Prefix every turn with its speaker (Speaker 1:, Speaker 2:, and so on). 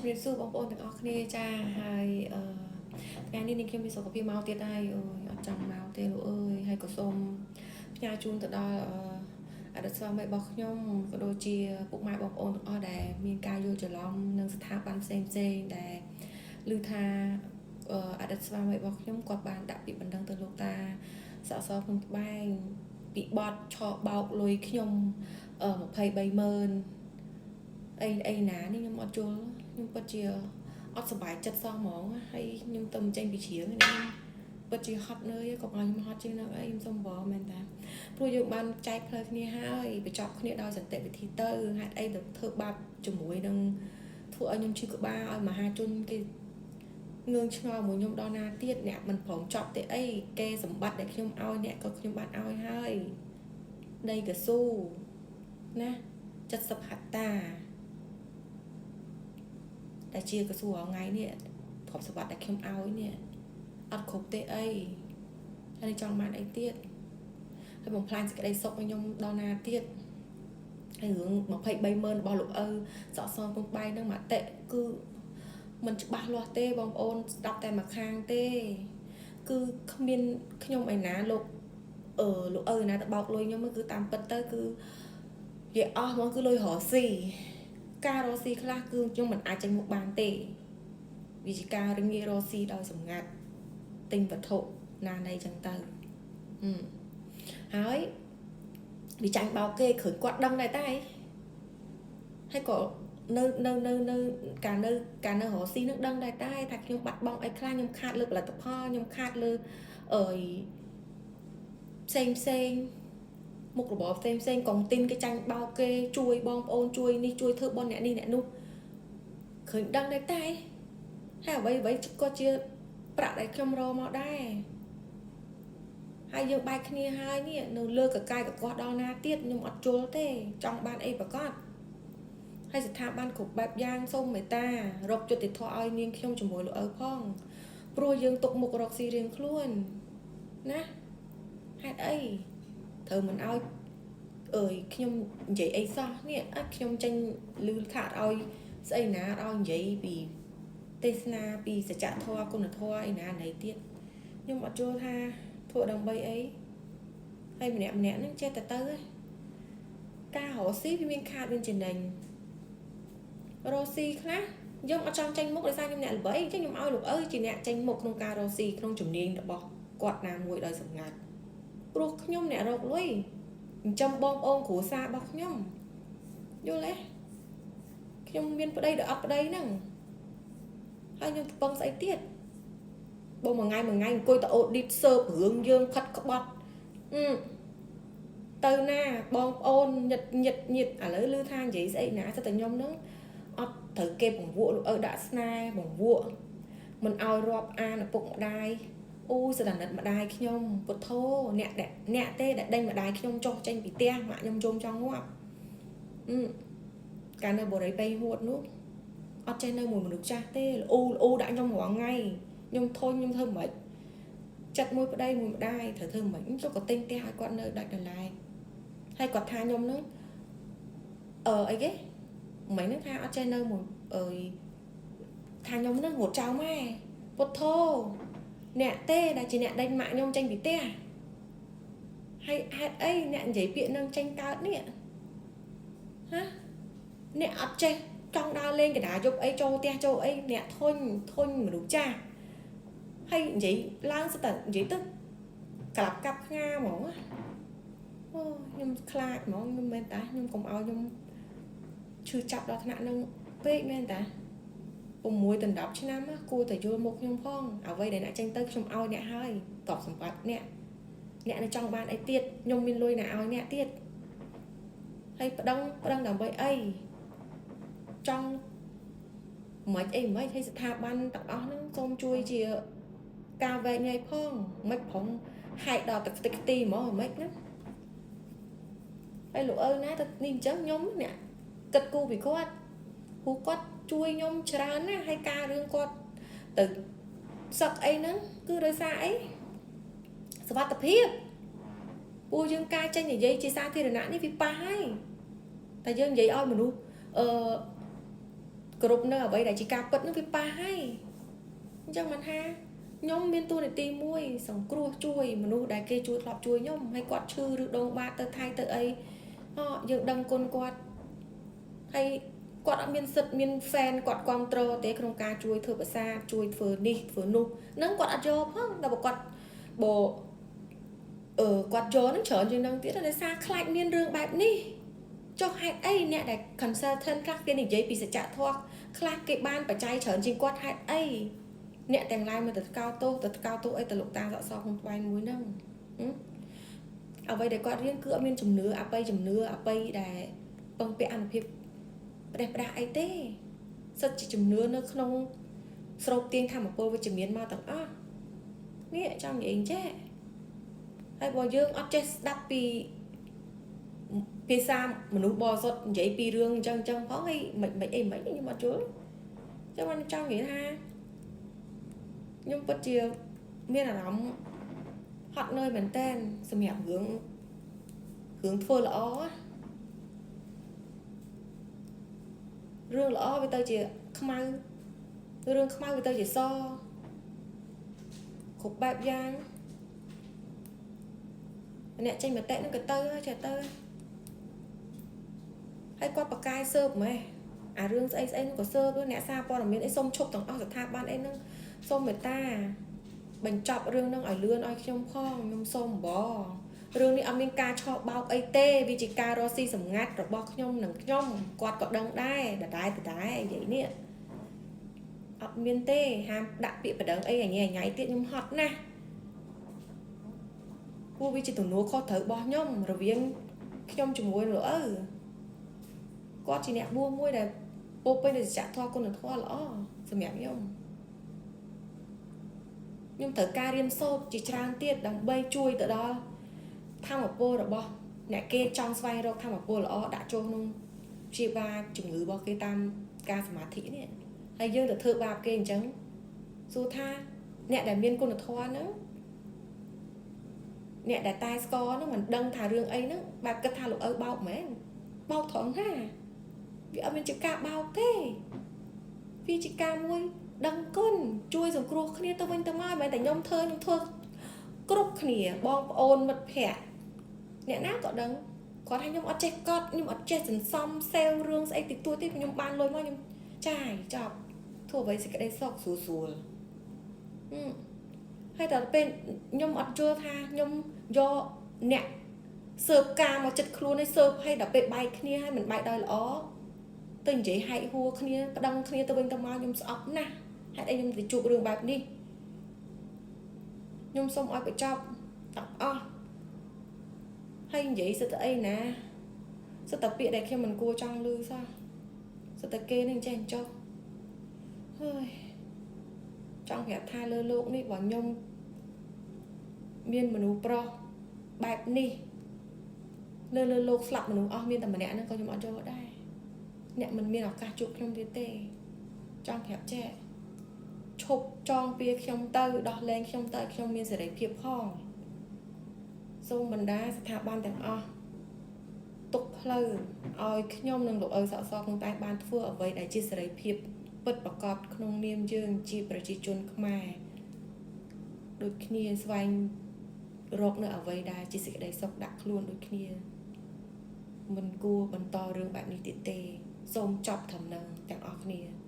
Speaker 1: ជំរាបសួរបងប្អូនទាំងអស់គ្នាចាហើយអឺថ្ងៃនេះនាងខ្ញុំមានសុខភាពមកទៀតហើយអូយអត់ចង់មកទេលោកអើយហើយក៏សូមផ្ញើជូនទៅដល់អតីតស្វាមីរបស់ខ្ញុំក៏ដូចជាពុកម៉ែបងប្អូនទាំងអស់ដែលមានការយល់ច្រឡំនឹងស្ថាប័នផ្សេងផ្សេងដែលឮថាអតីតស្វាមីរបស់ខ្ញុំគាត់បានដាក់ពាក្យបណ្ដឹងទៅលោកតាសអសភ្នំត្បែងពីបទឆបោកលុយខ្ញុំ23ម៉ឺនអីអីណានេះខ្ញុំអត់យល់ខ្ញុំពិតជាអត់សប្បាយចិត្តសោះហ្មងហើយខ្ញុំទៅចេញពីជ្រៀងខ្ញុំពិតជាហត់នឿយកុំឲ្យខ្ញុំហត់ជាងនឹងអីខ្ញុំសុំបមែនតាព្រោះយើងបានចែកផ្លូវគ្នាហើយបញ្ចប់គ្នាដោយសន្តិវិធីទៅហេតុអីទៅធ្វើបាបជាមួយនឹងធ្វើឲ្យខ្ញុំឈឺក្បាលឲ្យមហាជនគេងឿងឆ្ងល់មួយខ្ញុំដល់ណាទៀតអ្នកមិនព្រមចប់ទេអីគេសម្បត្តិដែលខ្ញុំឲ្យអ្នកក៏ខ្ញុំបានឲ្យហើយដីកស៊ូណា70ហត្តាដែលជាកស៊ូរាល់ថ្ងៃនេះទ្រព្យសម្បត្តិដែលខ្ញុំឲ្យនេះអត់គ្រប់ទេអីហើយចង់បានអីទៀតហើយបំផ្លាញសេចក្តីសុខឲ្យខ្ញុំដល់ណាទៀតហើយរឿង23ម៉ឺនរបស់លោកឪសក់សងក្នុងបាយនឹងមតិគឺมันច្បាស់លាស់ទេបងប្អូនស្ដាប់តែមួយខាងទេគឺគ្មានខ្ញុំឯណាលោកអឺលោកឪឯណាទៅបោកលុយខ្ញុំគឺតាមពិតទៅគឺនិយាយអស់ហ្មងគឺលុយរកស៊ីការរកស៊ីខ្លះគឺខ្ញុំមិនអាចចេញមុខបានទេវាជាការរងារកស៊ីដោយសម្ងាត់ទិញវត្ថុណាណីចឹងទៅហើយវាចាញ់បោកគេគ្រឿងគាត់ដឹងដែរតែហើយក៏នៅនៅនៅនៅកាលនៅកាលនៅរកស៊ីនឹងដឹងដែរតែថាខ្ញុំបាត់បង់អីខ្លះខ្ញុំខាតលើផលិតផលខ្ញុំខាតលើអើយផ្សេងផ្សេងមុខរបរផ្សេងផ្សេងកងទីនគេចាញ់បោកគេជួយបងប្អូនជួយនេះជួយធ្វើបន់អ្នកនេះអ្នកនោះឃើញដឹងដែរតែហើយអ្វីអ្វីក៏ជាប្រាក់ដែលខ្ញុំរកមកដែរហើយយើងបែកគ្នាហើយនេះនៅលើកកាយកកោះដល់ណាទៀតខ្ញុំអត់ជល់ទេចង់បានអីប្រកាសហើយស្ថាប័នគ្រប់បែបយ៉ាងសូមមេត្តារកយុត្តិធម៌ឲ្យនាងខ្ញុំជាមួយលោកឪផងព្រោះយើងទុកមុខរកស៊ីរៀងខ្លួនណាហេតុអីត្រូវមិនឲ្យអើយខ្ញុំនិយាយអីសោះនេះអត់ខ្ញុំចេញលឺថាអត់ឲ្យស្អីណាអត់ឲ្យនិយាយពីទេសនាពីសច្ចធម៌គុណធម៌អីណាណីទៀតខ្ញុំអត់យល់ថាធ្វើដើម្បីអីហើយម្នាក់ម្នាក់ហ្នឹងចេះតែទៅការរកស៊ីវាមានខាតមានចំណេញរកស៊ីខ្លះខ្ញុំអត់ចង់ចេញមុខដោយសារខ្ញុំអ្នកល្បីអញ្ចឹងខ្ញុំឲ្យលោកឪជាអ្នកចេញមុខក្នុងការរកស៊ីក្នុងជំនាញរបស់គាត់ណាមួយដោយសម្ងាត់ព្រោះខ្ញុំអ្នករកលុយចិញ្ចឹមបងប្អូនគ្រួសាររបស់ខ្ញុំយល់ទេខ្ញុំមានប្តីដល់អត់ប្តីហ្នឹងហើយខ្ញុំទៅពឹងស្អីទៀតបងមួយថ្ងៃមួយថ្ងៃអង្គុយទៅ audit សើបរឿងយើងផិតក្បត់ទៅណាបងប្អូនញិតញិតញិតឥឡូវឮថានិយាយស្អីណាសិតតែខ្ញុំហ្នឹងអត់ត្រូវគេបង្វក់លោកឪដាក់ស្នេហ៍បង្វក់មិនឲ្យរាប់អានឪពុកម្ដាយអូសដានិតម្ដាយខ្ញុំពុទ្ធោអ្នកអ្នកទេដែលដេញម្ដាយខ្ញុំចុះចេញពីផ្ទះម៉ាក់ខ្ញុំជុំចង់ងាប់កាលនៅបរិយបៃហួតនោះអត់ចេះនៅមួយមនុស្សចាស់ទេលូលូដាក់ខ្ញុំរាល់ថ្ងៃខ្ញុំធុញខ្ញុំធ្វើមិនចិត្តមួយប្តីមួយម្ដាយត្រូវធ្វើមិនចុះក៏ទិញផ្ទះឲ្យគាត់នៅដាច់ដライហើយគាត់ថាខ្ញុំនឹងអឺអីគេមិនហ្នឹងថាអត់ចេះនៅមួយអើយថាខ្ញុំនឹងរត់ចោលម៉ែពុទ្ធោអ្នកទេដែលជាអ្នកដេញម៉ាក់ខ្ញុំចេញពីផ្ទះហើយហេតុអីអ្នកនិយាយពាក្យនឹងចេញកើតនេះហ៎អ្នកអត់ចេះចង់ដើរលេងកដាយប់អីចូលផ្ទះចូលអីអ្នកធុញធុញមនុស្សចាស់ហើយនិយាយឡើងស្ទើនិយាយទៅក្លាប់កាប់ផ្ងាហ្មងអូខ្ញុំខ្លាចហ្មងខ្ញុំមែនតាខ្ញុំកុំឲ្យខ្ញុំឈឺចាប់ដល់ថ្នាក់នឹងពេកមែនតា6ដល់10ឆ្នាំគួរតែយល់មុខខ្ញុំផងអ្វីដែលអ្នកចេញទៅខ្ញុំឲ្យអ្នកហើយតបសម្បត្តិអ្នកអ្នកនៅចង់បានអីទៀតខ្ញុំមានលុយណាឲ្យអ្នកទៀតហើយប្តឹងប្តឹងដើម្បីអីចង់មិនអីមិនឲ្យស្ថាប័នទាំងអស់ហ្នឹងសូមជួយជាការវែកញែកផងមិនផងហែកដល់ទឹកខ្ទេចខ្ទីហ្មងមិនណាហើយលោកឪណាទៅនេះអញ្ចឹងខ្ញុំអ្នកគិតគូរពីគាត់ព្រោះគាត់ជួយខ្ញុំច្រើនណាស់ហើយការរឿងគាត់ទៅសឹកអីហ្នឹងគឺដោយសារអីសុវត្ថិភាពពួកយើងការចេញនិយាយជាសាធារណៈនេះវាប៉ះហើយតែយើងនិយាយឲ្យមនុស្សអឺ គ្រប់នៅអ្វីដែលជាការពិតនឹងវាប៉ះហើយអញ្ចឹងមិនថាខ្ញុំមានតួនាទីមួយសង្គ្រោះជួយមនុស្សដែលគេជួយធ្លាប់ជួយខ្ញុំហើយគាត់ឈឺឬដងបាតទៅថៃទៅអីអយើងដឹងគុណគាត់ហើយគាត់អត់មានសិទ្ធមាន fan គាត់គ្រប់គ្រងទេក្នុងការជួយធ្វើប្រាសាទជួយធ្វើនេះធ្វើនោះនឹងគាត់អត់យកផងដល់បើគាត់បើអឺគាត់យកនឹងច្រើនជាងនឹងទៀតដោយសារខ្លាចមានរឿងបែបនេះចុះហេតុអីអ្នកដែល consultant ខ្លះគេនិយាយពីសច្ចធម៌ខ្លះគេបានបច្ច័យច្រើនជាងគាត់ហេតុអីអ្នកទាំងឡាយមកទៅថ្កោលទោសទៅថ្កោលទោសអីទៅលោកតាសក់សក្នុងថ្វាយមួយហ្នឹងអ្វីដែលគាត់រៀនគឺអត់មានជំនឿអបិយជំនឿអបិយដែលពឹងពាក់អនុភាពផ្ដេសផ្ដាស់អីទេសិតជាជំនឿនៅក្នុងស្រូបទាញធម្មពលវិជ្ជមានមកទាំងអស់នេះចង់និយាយចេះហើយបើយើងអត់ចេះស្ដាប់ពីភាសាមនុស្សបរិសុទ្ធនិយាយពីរឿងអញ្ចឹងអញ្ចឹងផងហើយមិនមិនអីមិនខ្ញុំអត់យល់ចឹងបានចង់និយាយថាខ្ញុំពិតជាមានអារម្មណ៍ហត់នឿយមែនតើសម្រាប់រឿងរឿងធ្វើល្អរឿងល្អវាទៅជាខ្មៅរឿងខ្មៅវាទៅជាសគ្រប់បែបយ៉ាងអ្នកចេញមតិនឹងក៏ទៅចេះទៅហើយគាត់បកាយសើបម៉េះអារឿងស្អីស្អីនោះក៏សើបអ្នកសារព័ត៌មានអីសុំឈប់ទាំងអស់ស្ថាប័នអីហ្នឹងសូមមេត្តាបញ្ចប់រឿងហ្នឹងឲ្យលឿនឲ្យខ្ញុំផងខ្ញុំសូមបរឿងនេះអត់មានការឆោបោកអីទេវាជាការរកស៊ីសម្ងាត់របស់ខ្ញុំនិងខ្ញុំគាត់ក៏ដឹងដែរដដែលដដែលនិយាយនេះអត់មានទេហាមដាក់ពាក្យប្តឹងអីអញញ៉ៃទៀតខ្ញុំហត់ណាស់ពួកវាជាទំនួលខុសត្រូវរបស់ខ្ញុំរវាងខ្ញុំជាមួយលោកឪគាត់ជាអ្នកបួសមួយដែលពោពេញដោយសច្ចធម៌គុណធម៌ល្អសម្រាប់ខ្ញុំខ្ញុំត្រូវការរៀនសូត្រជាច្រើនទៀតដើម្បីជួយទៅដល់ធម្មពលរបស់អ្នកគេចង់ស្វែងរកធម្មពលល្អដាក់ចូលក្នុងព្យាបាលជំងឺរបស់គេតាមការសមាធិនេះហើយយើងទៅធ្វើបាបគេអញ្ចឹងសួរថាអ្នកដែលមានគុណធម៌ហ្នឹងអ្នកដែលតែស្កហ្នឹងមិនដឹងថារឿងអីហ្នឹងបែបគិតថាលោកឪបោកមែនបោកត្រង់ណាវាអត់មានជាការបោកទេវាជាការមួយដឹងគុណជួយសង្គ្រោះគ្នាទៅវិញទៅមកមិនតែខ្ញុំធ្វើខ្ញុំធ្វើគ្រប់គ្នាបងប្អូនមិត្តភ័ក្តិអ្នកណាក៏ដឹងគាត់ថាខ្ញុំអត់ចេះកត់ខ្ញុំអត់ចេះសន្សំសេវរឿងស្អីតិចតួចទេខ្ញុំបានលុយមកខ្ញុំចាយចប់ធ្វើអ្វីសេចក្តីសុខស្រួលស្រួលហើយតែពេលខ្ញុំអត់យល់ថាខ្ញុំយកអ្នកសើបការមកចិត្តខ្លួនឯងសើបឲ្យដល់ពេលបែកគ្នាហើយមិនបែកដោយល្អទៅនិយាយហែកហួរគ្នាប្តឹងគ្នាទៅវិញទៅមកខ្ញុំស្អប់ណាស់ហេតុអីខ្ញុំទៅជួបរឿងបែបនេះខ្ញុំសូមឲ្យបញ្ចប់ទាំងអស់ហើយនិយាយសិតតែអីណាសិតតែពាក្យដែលខ្ញុំមិនគួរចង់ឮសោះសិតតែគេនឹងចេះចុះហើយចង់ប្រាប់ថាលើលោកនេះបើខ្ញុំមានមនុស្សប្រុសបែបនេះនៅលើលោកស្លាប់មនុស្សអស់មានតែម្នាក់ហ្នឹងក៏ខ្ញុំអត់យកដែរអ្នកមិនមានឱកាសជួបខ្ញុំទៀតទេចង់ប្រាប់ចេះឈប់ចងពៀខ្ញុំទៅដោះលែងខ្ញុំទៅខ្ញុំមានសេរីភាពផងសូមបណ្ដាស្ថាប័នទាំងអស់ទុកផ្លូវឲ្យខ្ញុំនិងលោកឪសក់សក្នុងតែបានធ្វើអ្វីដែលជាសេរីភាពពិតប្រាកដក្នុងនាមយើងជាប្រជាជនខ្មែរដូចគ្នាស្វែងរកនៅអ្វីដែលជាសេចក្តីសុខដាក់ខ្លួនដូចគ្នាមិនគួរបន្តរឿងបែបនេះទៀតទេសូមចប់ត្រឹមនឹងទាំងអស់គ្នា។